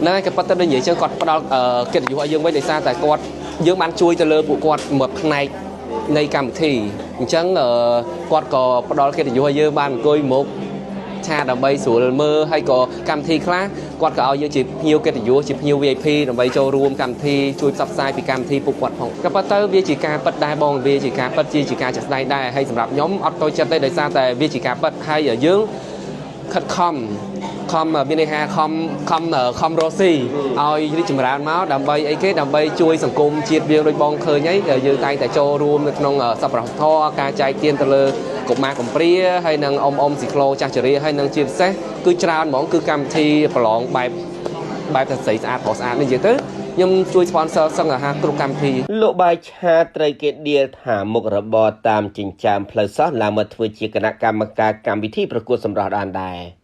ហ្នឹងហើយក៏ប៉ុន្តែដូចនិយាយចឹងគាត់ផ្ដល់កិត្តិយសឲ្យយើងវិញដោយសារតែគាត់យើងបានជួយទៅលើពួកគាត់មួយផ្នែកនៃកម្មវិធីអញ្ចឹងគាត់ក៏ផ្ដល់កិត្តិយសឲ្យយើងបានអង្គុយមុខឆាដើម្បីស្រួលមើលហើយក៏កម្មវិធីខ្លះគាត់ក៏ឲ្យយើងជាភ្ញៀវកិត្តិយសជាភ្ញៀវ VIP ដើម្បីចូលរួមកម្មវិធីជួយផ្សព្វផ្សាយពីកម្មវិធីពួកគាត់ផងក៏ប៉ុន្តែវាជាការពិតដែរបងវាជាការពិតជាជាការចាក់ស្ដែងដែរហើយសម្រាប់ខ្ញុំអត់តូចចិត្តទេដោយសារតែវាជាការពិតហើយយើងខិតខំខំមានន័យថាខំខំខំរស់ស៊ីឲ្យរីកចម្រើនមកដើម្បីអីគេដើម្បីជួយសង្គមជាតិយើងដូចបងឃើញហើយយើងតែងតែចូលរួមនៅក្នុងសប្បុរសធម៌ការចែកទានទៅលើកុមារកំព្រាហើយនិងអ៊ំអ៊ំស៊ីក្លូចាស់ជរាហើយនិងជាពិសេសគឺច្រើនហ្មងគឺកម្មវិធីប្រឡងបែបបែបតែស្រីស្អាតប្រុសស្អាតនេះនិយាយទៅខ្ញុំជួយ sponsor សឹងអាហារគ្រប់កម្មវិធី លោកបាយឆាត្រូវគេដៀលថាមុខរបរតាមចិញ្ចើមផ្លូវសោះឡើងមកធ្វើជាគណៈកម្មការកម្មវិធីប្រកួតសម្រស់បានដែរ។